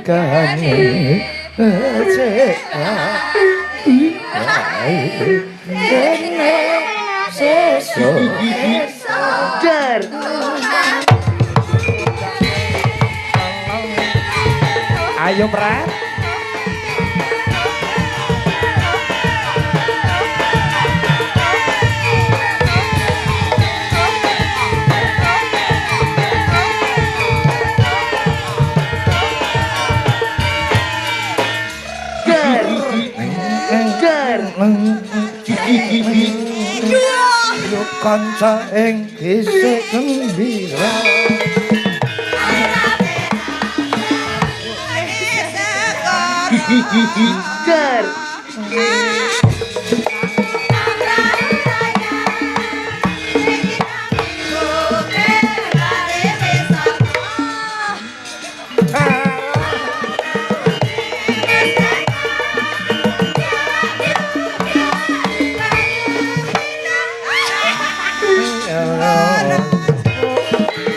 Ngendikane becik dene sesuk Der. Ayo Pret. Der. Der. Yo kanca ing dhisik gembira. Der.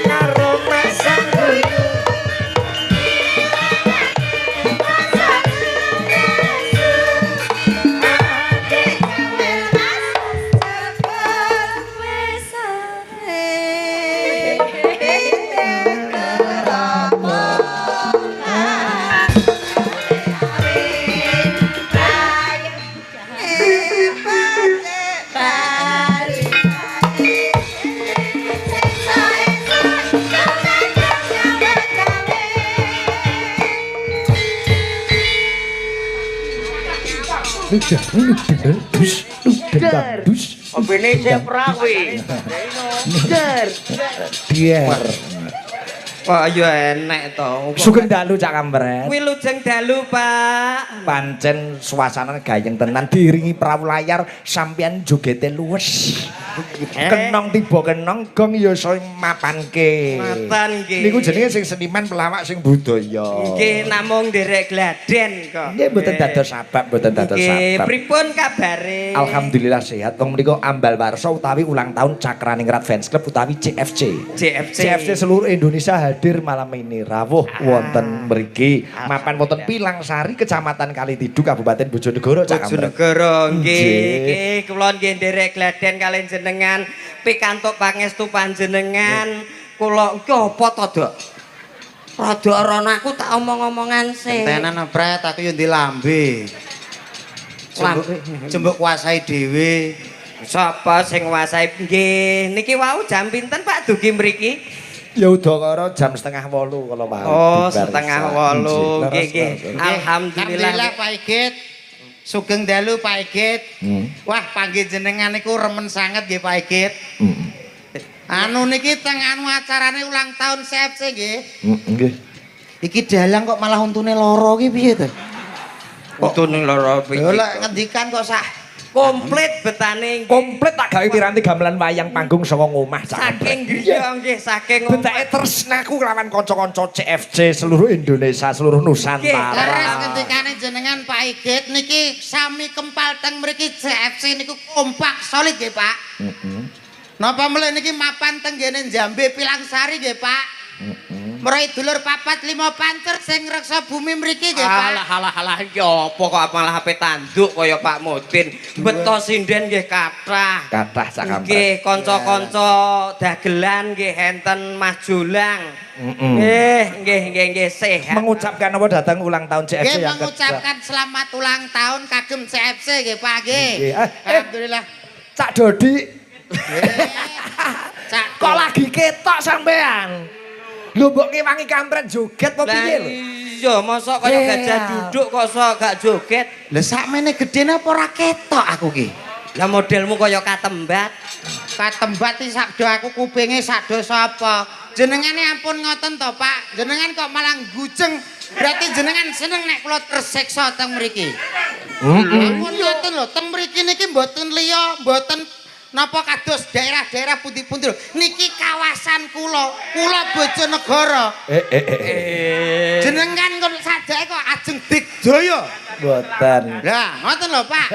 Karo masang dus. Opine isih prawi. Der. Biar. Kok ya enek to. Sugeng dalu Cak Kampret. Wilujeng dalu, Pak. Pancen suasana gayeng tenan diiringi perahu layar sampeyan jogete luwes. Kenong tiba kenong gong ya iso mapanke. Mapan nggih. Niku jenenge sing seniman pelawak sing budaya. Nggih namung nderek gladen kok. Nggih mboten dados sabab, mboten dados Nggih, sabab. pripun kabare? Alhamdulillah sehat. Wong menika ambal warsa utawi ulang tahun Cakraningrat Fans Club utawi CFC. CFC. CFC seluruh Indonesia hadir malam ini rawuh wonten mriki mapan wonten Pilangsari Kecamatan Kalitidu Kabupaten Bojonegoro Cak Kampret. Bojonegoro nggih. Nggih. Nggih, kula nggih nderek gladen kaliyan jenengan pikantuk pangestu panjenengan. Kula iki apa to, Dok? Rada rono aku tak omong-omongan sih. Entenan Pret, aku yo ndek lambe. Lambe. Jembuk kuasai dhewe. Sapa sing nguasai? Nggih, niki wau jam pinten Pak dugi mriki? Ya udakara jam 7.30 kalau mau. Oh, Dibar 7.30. Nggih, nggih. Alhamdulillah Alhamdulillah. Pak Igit. Sugeng dalu Pak Igit. Hmm. Wah, panggih jenengan niku remen sanget nggih Pak Igit. Hmm. Anu niki teng anu acarane ulang tahun CFC nggih. Nggih. Iki dalang kok malah untune loro ki piye to? Untune loro piye? Lha lek ngendikan kok sak komplit betane nggih. Komplit tak gawe piranti gamelan wayang panggung saka ngomah Cak Kampret. Saking griya nggih, saking omah. Betake tresnaku kelawan kanca-kanca CFC seluruh Indonesia, seluruh Nusantara. Leres ngendikane jenengan Pak Igit niki sami kempal teng mriki CFC niku kompak solid nggih Pak. Heeh. Napa melih niki mapan teng nggene Jambe Pilangsari nggih Pak. Heeh. Merai dulur 4 5 pancer sing ngreksa bumi mriki nggih Pak. Alah alah alah iki apa kok malah ape tanduk kaya Pak Mudin. Beto sinden nggih kathah. Kathah Cak Kampret. Nggih, kanca-kanca dagelan nggih enten Mas Jolang. Heeh. Nggih, nggih, nggih, nggih sehat. Mengucapkan apa datang ulang tahun CFC Nggih yang mengucapkan selamat ulang tahun kagem CFC nggih Pak nggih. Nggih. Alhamdulillah. Cak Dodi, Cak kok lagi ketok sampean? Lho mbok ngewangi Kampret joget apa Lah piye lho? iya, mosok kaya gajah duduk kok sok gak joget. Lah sakmene gedene apa ora ketok aku ki? Lah modelmu kaya katembat. Katembat iki sakdo aku kupinge sakdo sapa? Jenengane ampun ngoten to, Pak. Jenengan kok malah gujeng. Berarti jenengan seneng nek kula tersiksa teng mriki. Ampun ngoten lho, teng mriki niki mboten liya, mboten napa kados daerah-daerah pundi-pundi lho. Niki kawasan kula, kula Bojonegoro. Jenengan kok sajake kok ajeng Digdaya. Mboten. Lah, ngoten lho, Pak.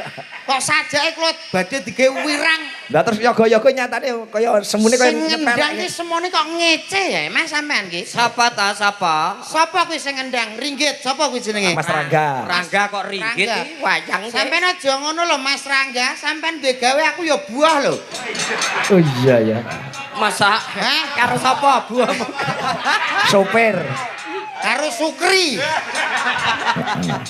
Kok sajake kula badhe digawe wirang. Lah terus yoga-yoga nyatane kaya semune kaya Sing ngendang nyepelek. ki semone kok ngece ya, Mas sampean ki. Sapa ta sapa? Sapa kuwi sing ngendang? Ringgit, sapa kuwi jenenge? Mas Rangga. Rangga kok ringgit Rangga. iki wayang. Sampean aja ngono lho Mas Rangga, sampean duwe gawe aku ya buah lho. Oh iya ya. Masa Hah? karo sapa buah? Sopir. Karo Sukri.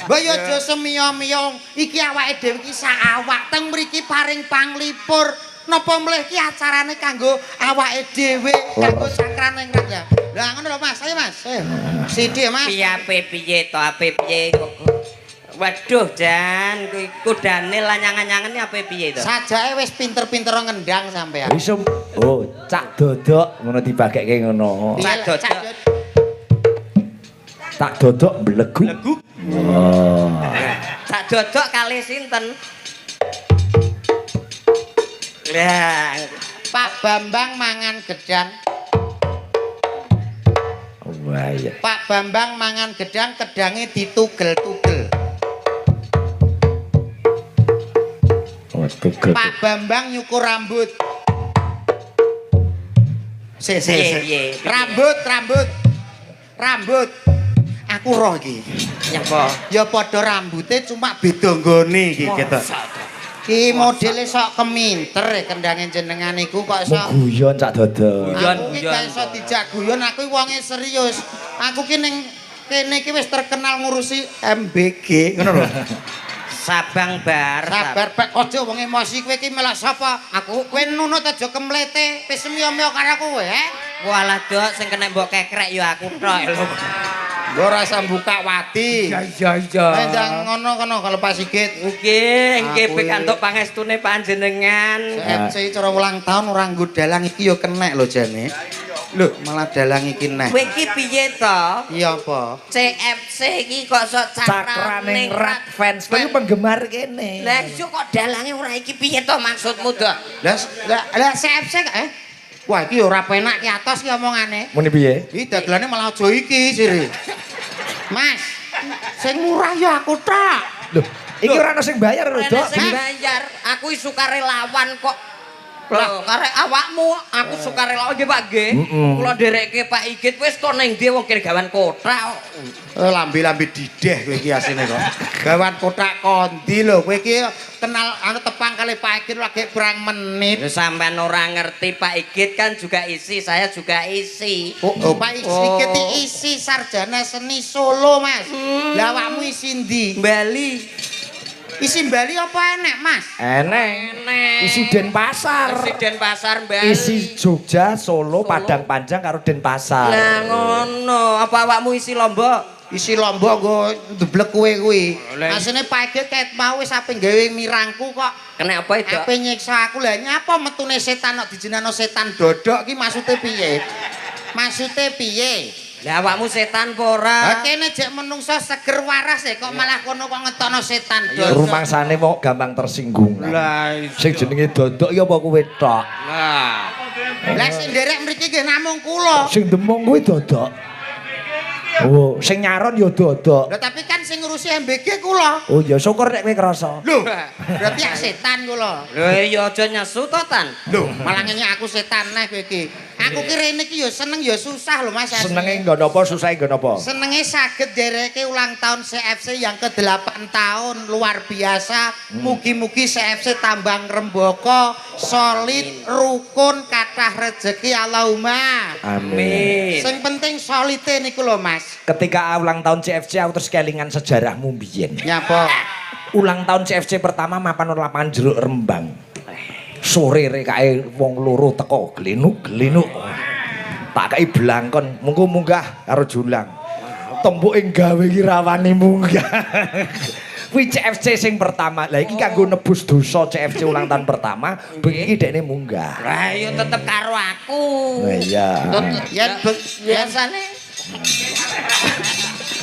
Mbok ya aja semiya-miya, iki awake dhewe iki sak awak teng mriki paring panglipur. Napa mleh iki acarane kanggo awake dhewe, kanggo cakrane Rangga. Lah ngono lho Mas, ayo Mas. Ayo. Sithik Mas. Piye ape piye to ape piye kok. Waduh Jan, kuwi kudane lanyangan-nyangan ape piye to? Sajake wis pinter-pinter ngendang sampean. Wis oh, cak dodok ngono dibagekke ngono. Cak dodok. Cak dodok. Tak dodok mbleguk. Bleguk. Oh. Cak dodok kali sinten? Lah, Pak Bambang mangan gedang. Wah iya. Pak Bambang mangan gedang, gedange ditugel-tugel. Oh, tugel. Pak Bambang nyukur rambut. Se se Piye, se. piye, piye? Rambut, rambut. Rambut. Aku roh iki. Nyapa? Ya padha rambute cuma beda nggone iki gitu. Ki modele sok keminter ya kendange jenengan iku kok Mung sok. guyon cak dodok. Guyon, Aku ki guyon. gak iso dijak guyon, aku wonge serius. Aku ki ning kene iki wis terkenal ngurusi MBG, ngono lho. Sabang bar. Sabar Pak, aja wong emosi kowe iki melok sapa? Aku Kowe nunut aja kemlete, wis semiya-miya karo aku kowe, he? Walah dok sing kena mbok kekrek ya aku tok lho. Mbok ora usah buka wadi. Iya iya. Ndang ngono kono kalau Pak Sigit. Nggih, nggih Aku pikantuk pangestune panjenengan. CFC cara ulang tahun ora nggo dalang iki ya kenek lho jane. Lho, malah dalang iki neh. Kowe iki piye to? Iya apa? CFC iki kok sok Cakraning rat fans. Kowe penggemar kene. Lah iso kok dalange ora iki piye to maksudmu, Dok? Lah lah lah CFC kok eh. Wah, iki ora penak ki atos ki omongane. Muni piye? Iki dagelane malah aja iki sire. Mas, sing murah ya aku tok. Lho, iki ora ono sing bayar lho, Ora Dok. sing bayar, aku iki sukarelawan kok. Lho, karek awakmu, aku sukarelawan nggih Pak nggih. Kula nderekke Pak Igit wis to ning ndi wong kene gawan kothak kok. Eh, lambe-lambe dideh kowe iki asine kok. Gawan kothak kondi lho, kowe iki kenal anu tepang kali Pak Igit lagi kurang menit. Lho sampean ora ngerti Pak Igit kan juga isi, saya juga isi. Oh, oh Pak Sigit iki isi sarjana seni Solo, Mas. Lah awakmu isi ndi? Bali. Isi Bali apa enek, Mas? Eneng. Enek. Isi Denpasar. Isi Denpasar Bali. Isi Jogja, Solo, Padang Panjang karo Denpasar. Lah ngono, apa awakmu isi Lombok? Isi Lombok nggo ndeblek kowe kuwi. Lah, Asine Pak Igit ket mau wis ape gawe mirangku kok. Kena apa itu? Ape nyiksa aku lah nyapa metune setan kok dijenengno setan dodok ki maksude piye? Maksude piye? Lah awakmu setan apa ora? Lah kene jek menungso seger waras e kok malah kono kok ngetokno setan dodok. Rumangsane kok gampang tersinggung. Lah Sing jenenge dodok ya apa kowe tok? lah. Lah sing nderek mriki nggih namung kula. Sing demung kuwi dodok. Oh, sing nyaron ya dodok. Lah tapi kan sing ngurusi MBG kula. Oh ya syukur nek kowe krasa. Lho, berarti ak setan kula. Lho ya aja nyesu to Tan. Lho, malah ngenyek aku setan neh kowe iki. Aku ki rene iki ya seneng ya susah lho Mas. Senenge nggon apa, susahe nggon apa? Senenge saged ndereke ulang tahun CFC yang ke-8 tahun luar biasa. Mugi-mugi CFC tambah ngrembaka, solid, rukun, kathah rejeki Allahumma. Amin. Sing penting solite niku lho Mas. Ketika ulang tahun CFC aku terus kelingan sejarahmu mbiyen. Nyapa? Ulang tahun CFC pertama mapan lapangan jeruk Rembang. Sore rekae wong loro teko glenuk-glenuk. Tak kei blangkon, munggo munggah karo Julang. Tempuke gawe iki rawani munggah. Kuwi CFC sing pertama. Lah iki kanggo nebus dosa CFC ulang tahun pertama, bengi iki dekne munggah. Lah ya tetep karo aku. Lah iya. Yen Biasane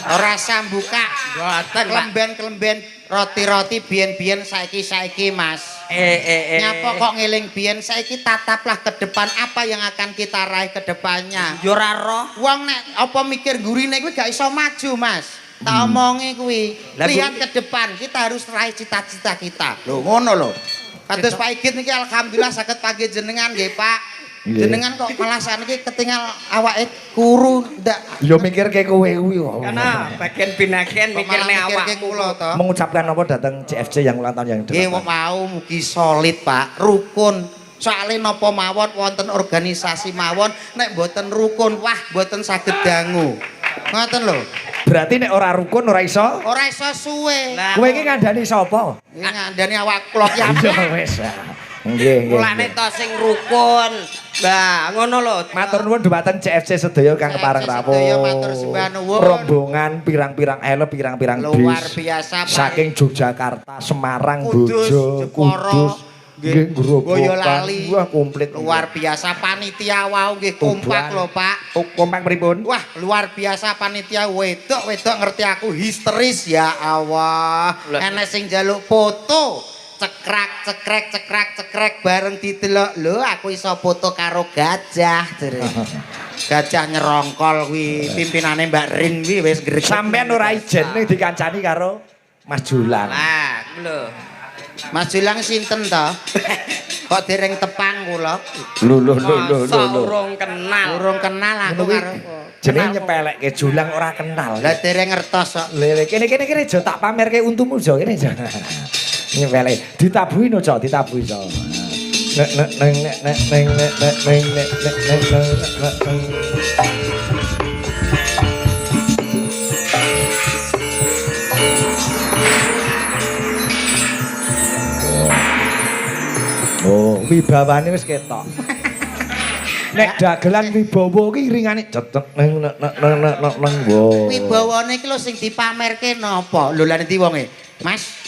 ora sambuka mboten, Pak. Klemben-klemben roti-roti biyen-biyen saiki-saiki Mas. Nyapa kok ngeling biyen saiki tataplah ke depan apa yang akan kita raih ke depannya. Ya ora roh. Wong nek apa mikir gurine kuwi gak iso maju, Mas. Tak omongi kuwi. Lihat ke depan, kita harus raih cita-cita kita. Lho ngono lho. Kados Pak Igit niki alhamdulillah saged panggih jenengan nggih, Pak. Jenengan kok malah saniki ketinggal awake kuru ndak. Ya mikirke kowe kuwi kok. Karena bagian binaken mikirne awak. Kula to. Mengucapkan apa datang CFC yang ulang tahun yang Nggih mau mugi solid, Pak. Rukun. Soale napa mawon wonten organisasi mawon nek mboten rukun, wah mboten saged dangu. Ngoten lho. Berarti nek ora rukun ora iso? Ora iso suwe. Kowe iki ngandani sapa? Iki ngandani awak kula ki. Ya wis. Nggih, nggih. Mulane to sing rukun. Lah, ngono lho. Matur nuwun dhumateng CFC sedaya kang kepareng rawuh. Sedaya matur sembah nuwun. Rombongan pirang-pirang elep, pirang-pirang bis. Luar biasa, Pak. Saking Yogyakarta, Semarang, Kudus, Bojo, Jepara, Kudus, nggih Grobogan. Boyolali. Wah, komplit. Luar biasa panitia wau nggih kompak lho, Pak. Kompak pripun? Wah, luar biasa panitia wedok-wedok ngerti aku histeris ya Allah. Enek sing njaluk foto. Cekrak cekrek cekrak cekrek bareng didelok lho aku iso foto karo gajah jere. Gajah nyerongkol kuwi pimpinane Mbak Rin kuwi wis greget. Sampeyan ora ijen ning dikancani karo Mas Julang. Lah, lho. Mas Julang sinten to? Kok dereng tepang kula? Lho lho lho lho lho. Urung kenal. Urung kenal aku karo. Jenenge nyepelekke Julang ora kenal. Lah dereng ngertos kok. Lho kene kene kene jo tak pamerke untumu jo kene jo. Nyepelek ditabuhi no jo, ditabuhi jo. Nek nek nek nek nek nek nek nek nek nek nek nek. Oh, wibawane wis ketok. Nek dagelan wibawa ki iringane cetek neng nek nek nek nek neng wo. Wibawane iki lho sing dipamerke napa? Lho lha endi wonge? Mas.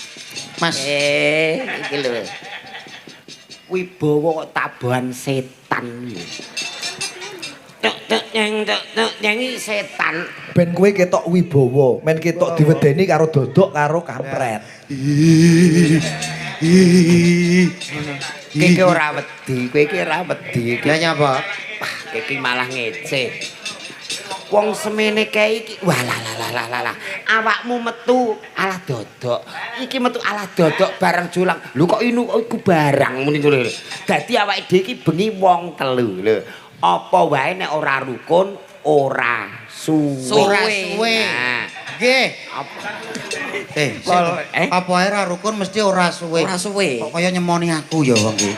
Mas. Iki lho. Wibawa kok tabuhan setan. Tek tek nyeng tek tek nyengi setan. Ben kowe ketok wibawa, men ketok diwedeni karo dodok karo kampret. Iki ora wedi, kowe iki ora wedi. Lah nyapa? Wah, iki malah ngece. Wong semene kae iki, wah lah lah lah lah lah. Awakmu metu alah dodok. Iki metu alah dodok bareng Julang. Lho kok inu iku barang muni lho. Dadi awake dhewe iki bengi wong telu lho. Apa wae nek ora rukun ora suwe. Ora suwe. Nggih. Apa ae ora rukun mesti ora suwe. Ora suwe. Kok kaya nyemoni aku ya wong iki.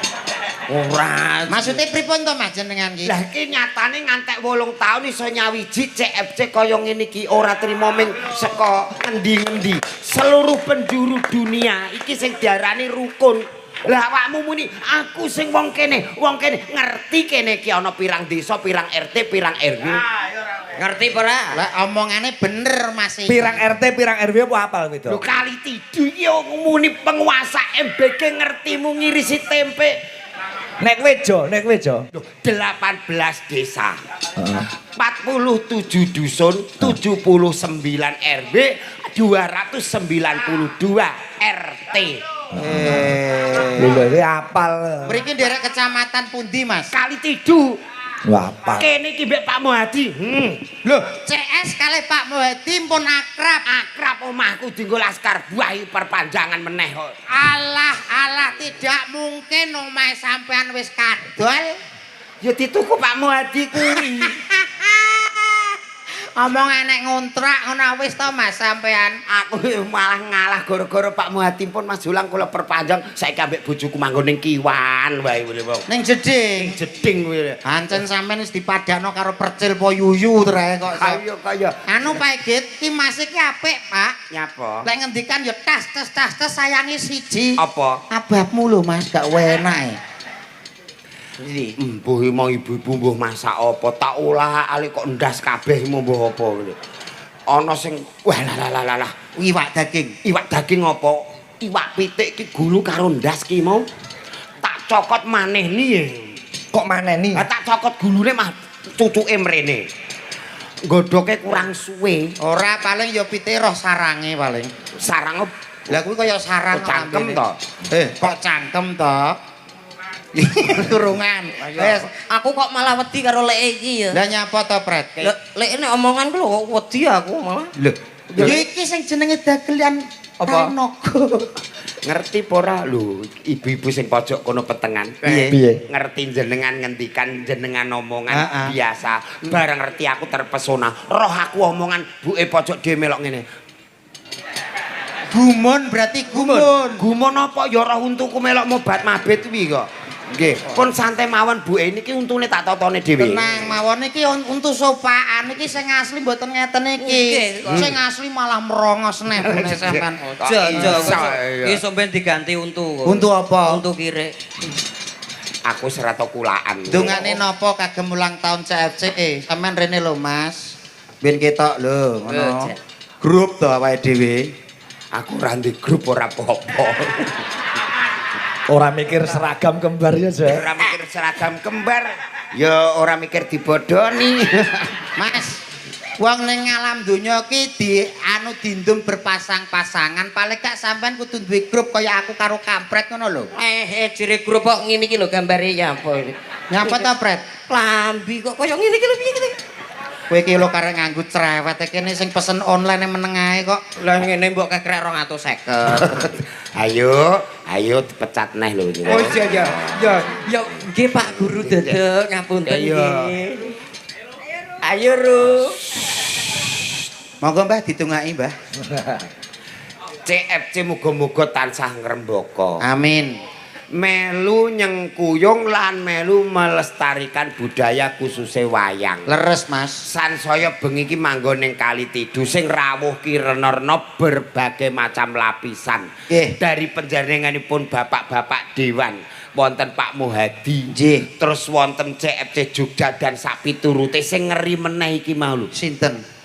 Ora. Maksude pripun to Mas jenengan iki? Lah iki nyatane ngantek 8 taun iso nyawiji CFC kaya ngene iki ora trimo ming saka ngendi-ngendi. Seluruh penjuru dunia iki sing diarani rukun. Lah awakmu muni aku sing wong kene ngerti kene iki ana pirang desa, pirang RT, pirang RW. Ngerti apa ora? Lah omongane bener Mas. Pirang RT, pirang RW apa apal kuwi to? Lho kali tidu iki muni penguasa MBG ngertimu ngirisi tempe. Nek kowe jo, nek kowe jo. 18 desa. 47 dusun, 79 RW, 292 RT. Lho lho apal. Mriki nderek kecamatan pundi, Mas? Kali Tidu. Wah, apal. Kene iki mbek Pak Muhadi. Lho, CS kalih Pak Muhadi pun akrab. Akrab omahku dienggo laskar buah perpanjangan meneh kok. Alah, alah tidak mungkin omahe sampean wis kadol. Ya dituku Pak Muhadi kuwi. Omong enek ngontrak ngono wis to Mas sampean. Aku malah ngalah gara-gara Pak Muhadi pun Mas Julang kula perpanjang saiki ambek bojoku manggon ning Kiwan wae wong. Ning jeding. Ning jeding kuwi. Pancen sampean wis dipadakno karo percil po yuyu trae kok. Ayo kaya. Anu Pak Egit, ki Mas iki apik, Pak. Nyapa? Lek ngendikan ya tas tes tas tes sayangi siji. Apa? Ababmu lho Mas gak enak. Mbuh mau ibu-ibu mbuh masak apa tak olah ali kok ndas kabeh mbuh apa ngene. Ana sing wah lah lah lah lah iwak daging. Iwak daging apa? Iwak pitik ki gulu karo ndas ki mau. Tak cokot maneh ni. Kok maneni? Lah tak cokot gulune mah cucuke mrene. Godhoke kurang suwe. Ora paling ya pitik roh sarange paling. Sarang lah kuwi kaya sarang cangkem to. Kok cangkem to? Kurungan. Wes, aku kok malah wedi karo leke iki ya. Lah nyapa to, Pret? Lek leke nek omongan ku lho kok wedi aku malah. Lho, Ya iki sing jenenge dagelan Apa? Naga. Ngerti apa ora lho, ibu-ibu sing pojok kono petengan. Piye? Ngerti jenengan ngendikan jenengan omongan Heeh. biasa. Bareng ngerti aku terpesona. Roh aku omongan buke pojok dhewe melok ngene. Gumun berarti gumun. Gumun apa ya roh untuku melok mobat mabit kuwi kok. Nggih, pun santai mawon buke niki untune tak totone dhewe. Tenang mawon iki untu sopaan iki sing asli mboten ngeten iki. Nggih. Sing asli malah merongos neh bune sampean. Aja, aja. Iso, iya. Iki sampean diganti untu. Untu apa? Untu kirek. Aku serato kulaan. Dongane napa kagem ulang tahun CFC? Sampean rene lho Mas. Ben ketok lho ngono. Grup to awake dhewe. Aku ora ndek grup ora apa-apa. Ora mikir seragam kembar ya, Jo. Ora mikir seragam kembar, ya ora mikir dibodoni. Mas, wong ning alam donya ki di anu dindum berpasang-pasangan, paling gak sampean kudu duwe grup kaya aku karo kampret ngono lho. Jere grup kok ngene iki lho gambare ya apa. Nyapa ta, Pret? Klambi kok kaya ngene iki lho piye iki? Kowe iki lho karek nganggo cerewet kene sing pesen online meneng ae kok. Lah ngene mbok kekrek 250. Ayo, ayo dipecat neh lho iki. Oh iya ya. Ya, ya nggih Pak Guru dedek ngapunten nggih. Ayo Ru. Monggo Mbah ditungaki, Mbah. CFC muga-muga tansah ngrembaka. Amin. Melu nyengkuyung lan melu melestarikan budaya khususe wayang. Leres, Mas. Sansaya bengi iki manggon ning Kali Tidu sing rawuh ki renerna berbagai macam lapisan. Nggih. Dari panjenenganipun bapak-bapak dewan, wonten Pak Muhadi. Nggih. Terus wonten CFC Jogja dan sapiturute sing ngeri meneh iki mau lho. Sinten?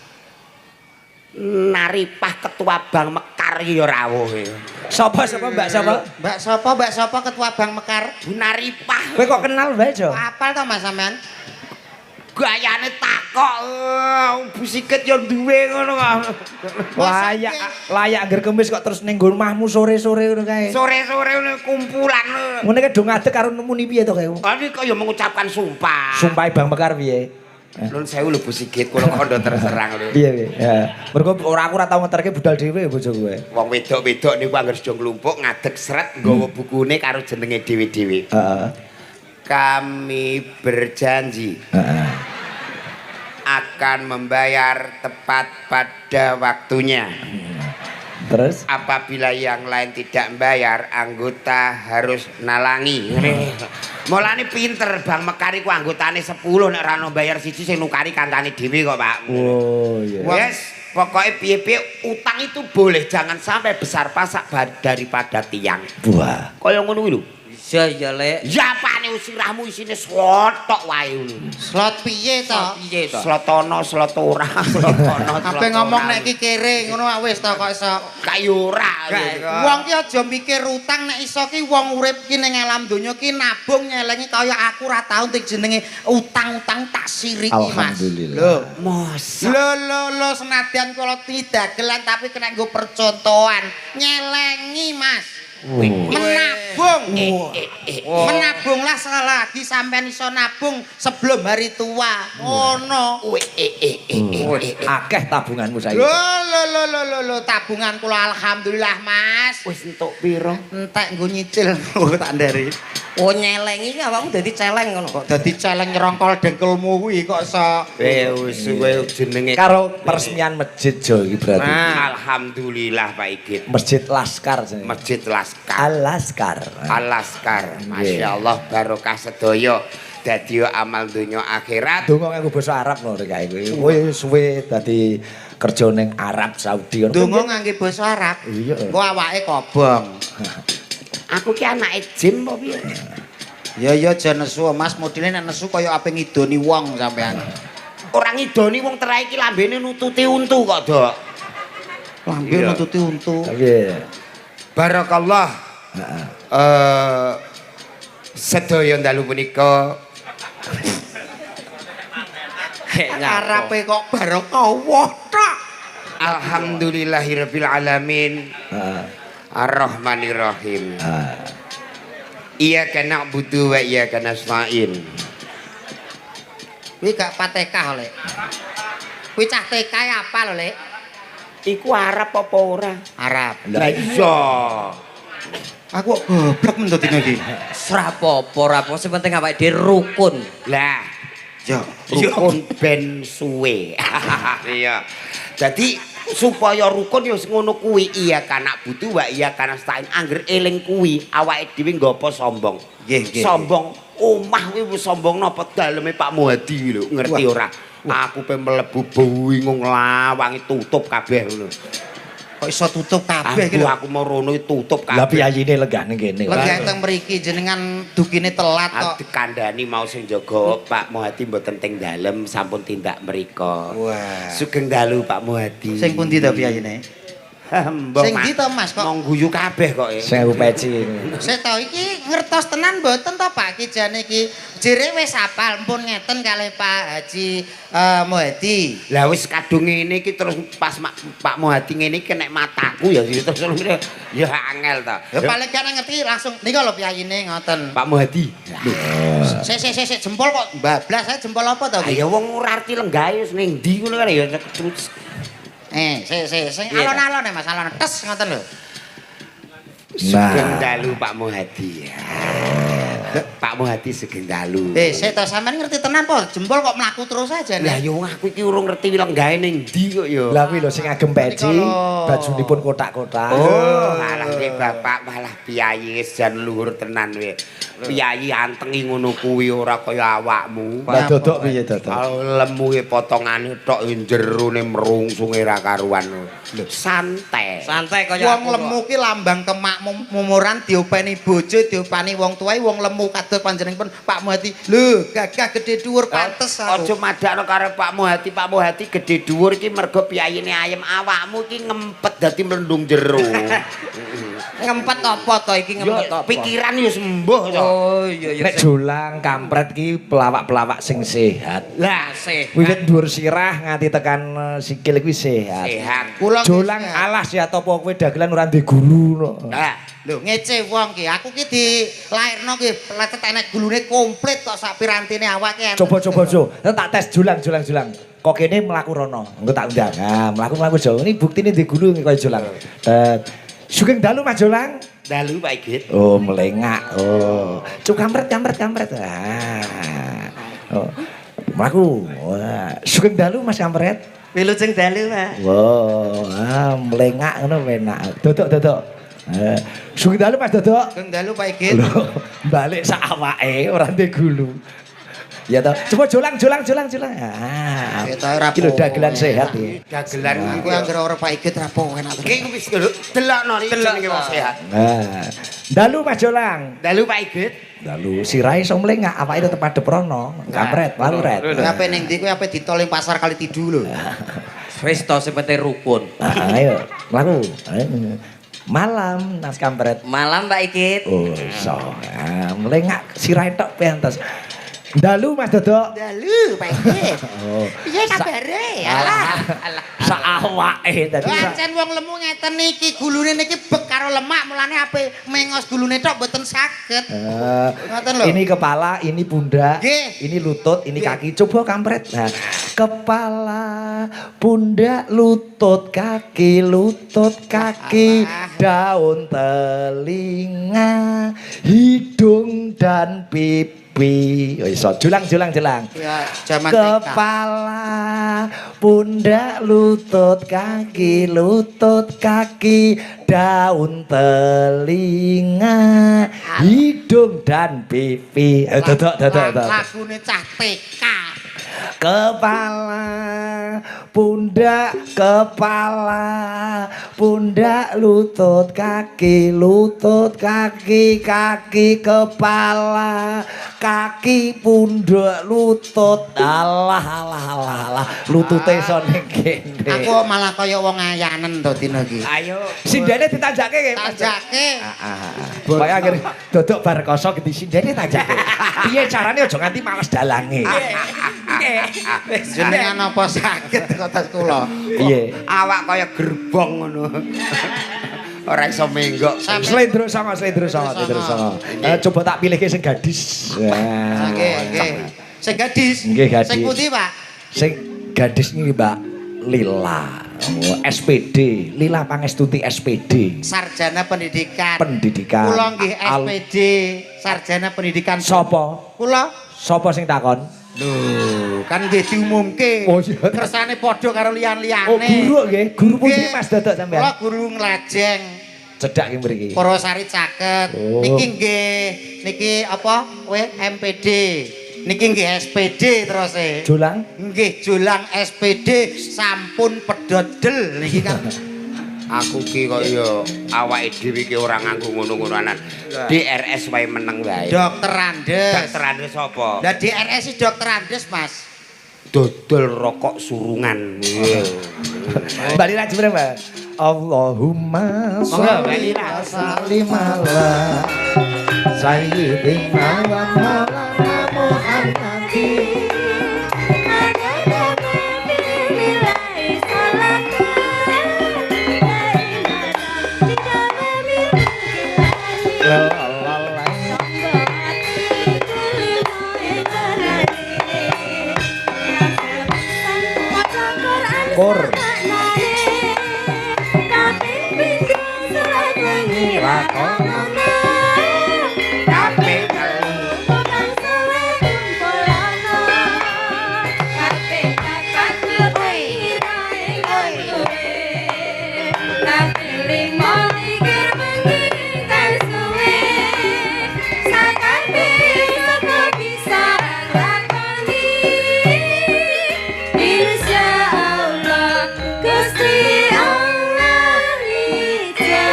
Naripah Ketua Bank Mekar iki ya rawuh. Sapa sapa Mbak sapa? Mbak sapa, Mbak sapa Ketua Bank Mekar? Bu Naripah. Kowe kok kenal wae, Jo? Apal to Mas sampean? Gayane takok, Bu Sigit ya duwe ngono kok. Layak layak angger kemis kok terus ning nggon omahmu sore-sore ngono kae. Sore-sore ngono kumpulan. Ngene kae do ngadeg karo nemuni piye to kae? Ini kok ya mengucapkan sumpah. Sumpahe Bank Mekar piye? Nun sewu lho Bu Sigit, kula kandha terserang lho. Piye piye? Ya. Mergo ora aku ora tau ngeterke budal dhewe bojo kowe. Wong wedok-wedok niku anggere sedha nglumpuk ngadeg sret nggawa bukune karo jenenge dhewe-dhewe. Heeh. Kami berjanji Heeh. akan membayar tepat pada waktunya. Terus Apabila yang lain tidak membayar, anggota harus nalangi. Mulane pinter Bank Mekar iku anggotane 10 nek ora ono bayar siji sing nukari kancane dhewe kok, Pak. Oh iya. Yes, pokoknya piye-piye utang itu boleh, jangan sampai besar pasak daripada tiang. Wah. Kaya ngono kuwi lho. Iya ya Lek. Ya apane sirahmu isine slotok wae ngono. Slot piye to? Piye to? Slotono, slot ora, slotono. Ape ngomong nek iki kere ngono wis to kok iso. Kayak ora. Wong ki aja mikir utang nek iso ki wong urip ki ning alam donya ki nabung nyelengi kaya aku ora tau entek jenenge utang-utang tak siriki Mas. Alhamdulillah. Lho, Masa lho lho lho senadyan kula dagelan tapi kena nggo percontohan nyelengi Mas. Menabung. Menabunglah selagi sampean iso nabung sebelum hari tua. Ngono. Akeh tabunganmu saiki. Lho lho lho lho lho tabungan kula alhamdulillah Mas. Wis entuk piro? Entek nggo nyicil tak ndari. Oh nyelengi awakmu dadi celeng ngono kok. Dadi celeng nyerongkol dengkulmu kuwi kok iso. Wis kowe jenenge karo peresmian masjid Jo iki berarti. Alhamdulillah Pak Igit. Masjid Laskar jenenge. Masjid Laskar. Al Laskar. Al Laskar. Masyaallah barokah sedaya. Dadi amal donya akhirat. Donga nganggo basa Arab lho rek kowe. Kowe suwe dadi kerja ning Arab Saudi ngono. Donga nganggo basa Arab. Iya. Engko awake kobong. Aku ki anake jin apa piye? Ya ya aja nesu Mas, modele nek nesu kaya ape ngidoni wong sampean. Ora ngidoni wong terae iki lambene nututi untu kok, Dok. Lambe nututi untu. Piye? Barakallah. Heeh. Sedaya dalu punika Arape kok barakallah tok. Alhamdulillahirabbil alamin. Heeh. Ar-Rahmanir-Rahim. Iyyaka na'budu wa iyyaka nasta'in. Kuwi gak Fatihah, Lek. Kuwi cah TK apa lho, Lek? Iku Arab apa ora? Arab. Lah iya. Aku kok goblok men to dina iki. Ora apa-apa, ora apa, sing penting awake dhewe rukun. Lah, Ya, rukun ben suwe. Iya. Dadi supaya rukun ya wis ngono kuwi, iya kana butuh wa iya kana stain. Angger eling kuwi awake dhewe nggopo sombong. Nggih, nggih. Sombong omah kuwi wis sombong napa daleme Pak Muhadi lho, ngerti ora? Aku pe mlebu bingung lawange tutup kabeh ngono. Kok iso tutup kabeh iki Aku lho. aku mau rono tutup Lah kabeh. piyayine lenggah ning kene. Lenggah teng mriki jenengan dukine telat kok. Aku kandhani mau sing jaga Pak Muhadi mboten teng dalem sampun tindak mriko. Wah. Sugeng dalu Pak Muhadi. Sing pundi to piyayine? Mbok, Sing ndi to Mas kok? Mong guyu kabeh kok. Sing aku peci. Sik to iki ngertos tenan mboten to Pak iki jane iki. Jere wis apal mpun ngeten kalih Pak Haji Muhadi. Lah wis kadung ngene iki terus pas Pak Muhadi ngene iki kenek mataku ya terus ngene ya angel to. Ya paling gak ngerti langsung nika lho piyayine ngoten. Pak Muhadi. Lho, Sik sik sik sik jempol kok bablas saya jempol apa to iki? ya wong ora arti lenggahe wis ning ndi ngono kan ya terus. Sik sik sing Iya, ta? alon-alon ya Mas, alon tes ngoten lho. Sugeng dalu Pak Muhadi. Pak Muhadi sugeng dalu. Sik to sampean ngerti tenan po jempol kok mlaku terus aja Lah nih. ya wong aku iki urung ngerti lenggahe ning ndi kok ya. Lah kuwi lho sing agem peci, bajunipun kotak-kotak. Oh, malah nggih bapak malah piyayi wis jan luhur tenan kowe. Piyayi antengi ngono kuwi ora kaya awakmu. Lah dodok piye dodok? Lemu e potongane tok jerone merungsunge ra karuan. Lho, santai. Santai kaya Wong aku kok. lemu ki lambang kemakmumuran diopeni bojo, diopani wong tuwa, wong lemu kados panjenenganipun Pak Muhadi. Lho, gagah gede dhuwur pantes aku. Aja madakno karo Pak Muhadi. Pak Muhadi gede dhuwur iki mergo piyayine ayem, awakmu iki ngempet dadi mlendung jero. Ngempet apa to iki ngempet Yo apa? pikiran yo sembuh to. Oh iya iya. Nek jolang kampret ki pelawak-pelawak sing sehat. Lah Sehat. Wiwit dhuwur sirah nganti tekan sikil kuwi sehat. sehat. Kula nggih Jolang sehat. alas ya topo kowe dagelan ora ndek gulu no. Lah, Lho ngece wong ki, aku ki dilairno ki plecet enek gulune komplit kok sak pirantine awake. Coba-coba Jo, tak tes jolang jolang jolang. Kok kene mlaku rono, engko tak undang. Nah, mlaku-mlaku Jo. Ini buktine ndek gulu kaya jolang. Sugeng dalu Mas Jolang. Dalu Pak Igit. Oh, melengak. Oh. Cuk kampret kampret kampret. Ah. Oh. Mlaku. Wah, sugeng dalu Mas Kampret. Wilujeng dalu, Pak. Wow, ah, melengak ngono penak. Dodok dodok. Sugeng dalu Mas Dodok. Sugeng dalu Pak Igit. Lho, balik sak awake ora ndek gulu. Ya toh, coba jolang jolang jolang jolang. Ah. Ketok ora Iki lho dagelan apa-apa. sehat ya. Dagelan Aku anggere ora Pak Igit ra apa enak. iki wis lho delokno iki jenenge wong sehat. Nah, dalu Mas Jolang. Dalu Pak Igit. Dalu sirahe iso mlengak, awake tetep madhep rono. Kampret, lalu ret. Kowe ape ning ndi kowe ape ditol ning pasar kali tidu lho. Wis to sing penting rukun. Ah, ayo, mlaku. Ayo. Malam Mas Kampret. Malam Pak Igit. Oh, iso. Ah, mlengak sirahe tok pantes. Dalu Mas Dodok. Dalu Pak Igit. Oh. Piye kabare? Alah. Sak awake dadi sak- Pancen wong lemu ngeten iki gulune niki bek karo lemak mulane ape mengos gulune tok mboten saged. Ngoten lho. Ini kepala, ini pundak, Nggih. ini lutut, ini kaki. Coba kampret. Nah, kepala, pundak, lutut, kaki, Alah. daun telinga, hidung dan pipi. Oh, iso. Julang, julang, julang. Ya jaman TK. Kepala, pundak, lutut, kaki, daun telinga, hidung dan pipi. Dodok, dodok, dodok. Lagune cah TK. Kepala, pundak, kepala, pundak, lutut, kaki, kaki, kepala, kaki, pundak, lutut. Alah, alah, alah, alah. Lutute iso ning kene. Aku malah kaya wong ayanen to dina iki. Ayo. Sindene ditanjake nggih, Mas. Tanjake. Pokoknya akhirnya dodok bar kosong ganti sindene tanjake. Piye carane aja nganti males dalange. Jenengan apa saged kados kula? Piye? Awak kaya gerbong ngono. Ora iso menggok. Slendro songo, slendro songo, slendro songo. Coba tak pilihke sing gadis. Wah. Nggih, nggih. Sing gadis. Nggih, gadis. Sing pundi, Pak? Sing gadis ini Mbak Lila. Oh, SPD, Lila Pangestuti SPD. Sarjana Pendidikan. Pendidikan. Kula nggih SPD, Sarjana Pendidikan. Sopo? Kula. Sopo sing takon? Lho, kan nggih diumumke. Oh, iya. Kersane padha karo liyan-liyane. Oh, guru nggih. Guru pundi Nggih. Mas Dodok sampean? Kula guru Nglajeng. Cedhak ki mriki. Purwosari caket. Oh. Niki nggih, niki apa? Kowe MPD. Niki nggih SPD terus e. Jolang? Nggih, Jolang SPD sampun pedhot del niki kan. Aku ki kok ya awake dhewe ki ora nganggo ngono-ngonoanan. DRS wae meneng wae. Dokter Andes. Dokter Andes sapa? Lah DRS iki Dokter Andes, Mas. Dodol rokok surungan. Mbak Lila jembreng, Mbak. Allahumma Monggo, Mbak Lila. sholli wa sallim ala sayyidina wa maulana Muhammadin. La la la. Kor. Kaping telu. Gusti Allah ijabah.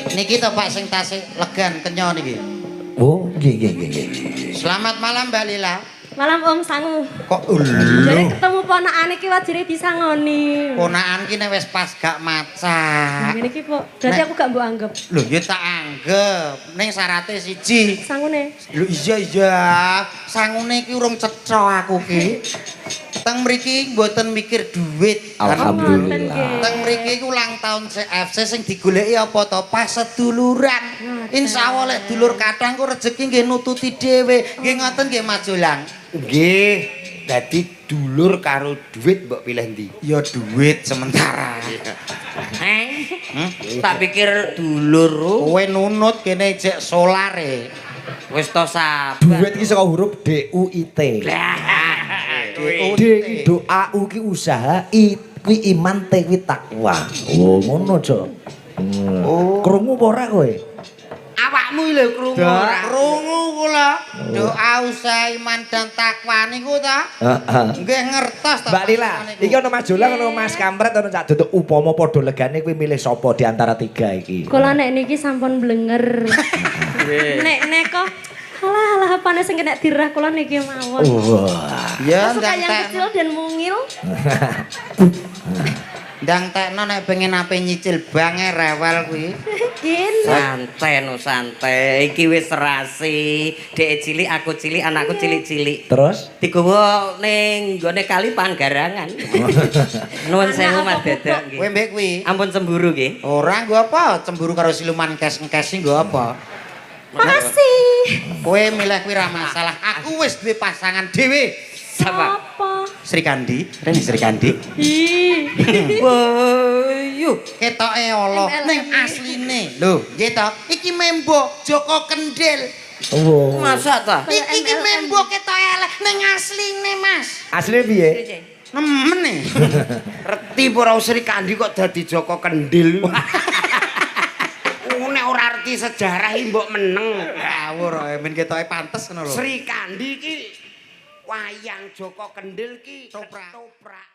Niki to Pak sing tasih legan kenya niki. Oh, nggih nggih nggih nggih. Selamat malam Mbak Lila. Malam Om Sangu. Kok Jadi lho. ketemu ponakane iki wajire disangoni. Ponakan ki nek wis pas gak macak. Ngene iki, Pok. Berarti aku gak mbok anggap. Lho ya tak anggep. Ning syarate siji. Sangune. Lho iya iya, sangune iki urung cetha aku ki. Teng mriki mboten mikir duit. Alhamdulillah. Teng mriki iku ulang tahun CFC sing digoleki apa to? Paseduluran. Insyaallah lek dulur kathah engko rejeki nggih nututi dhewe. Nggih ngoten nggih Mas Jolang. Nggih, dadi dulur karo duit mbok pilih ndi? Ya duit sementara. Heh. Tak pikir dulur. Kowe nunut kene jek solare. Wis to sabar. Duit iki saka huruf D U I T. D ki doa, U ki usaha, I kuwi iman, T kuwi takwa. Oh, ngono, Jo. Oh. Krungu apa ora kowe? Awakmu lho krungu ora? Krungu kula. Doa usaha iman dan takwa niku ta? Heeh. Nggih ngertos ta. Mbak Lila, iki ana Mas Jolang, ana Mas Kampret, ana Cak Dodok. Upama padha legane kowe milih sapa di antara tiga iki? Kula nek niki sampun blenger. Nek nek kok alah alah apane sing kena dirah kula niki mawon. Wah. Ya Suka ndang yang tekno. kecil dan mungil. Ndang tekno nek pengen ape nyicil bange rewel kuwi. Gini. Santai no santai. Iki wis serasi. Dek cilik, aku cilik, anakku cilik-cilik. Terus? Digowo ning nggone kali Panggarangan. Nuwun sewu Mas Dedek nggih. Kowe mbek kuwi. Ampun cemburu nggih. Ora nggo apa? Cemburu karo siluman kes-kes nggo apa? Makasih. Kowe milih kuwi ra masalah. Aku wis duwe pasangan dhewe. Sapa? Apa? Sri Kandi, rene Sri Kandi. Ih. Wayu. Ketoke ala MLM. ning asline. Lho, nggih to? Iki membo Joko Kendil. Oh. Masa ta? Kayak Iki iki MLM. membo ketoke elek ning asline, Mas. Asline piye? Nemen e. Reti ora Sri Kandi kok dadi Joko Kendil. Nek ora reti sejarah iki mbok meneng. Ngawur men ketoke pantes ngono lho. Sri Kandi iki wayang Joko Kendil ki Ketoprak. ketoprak.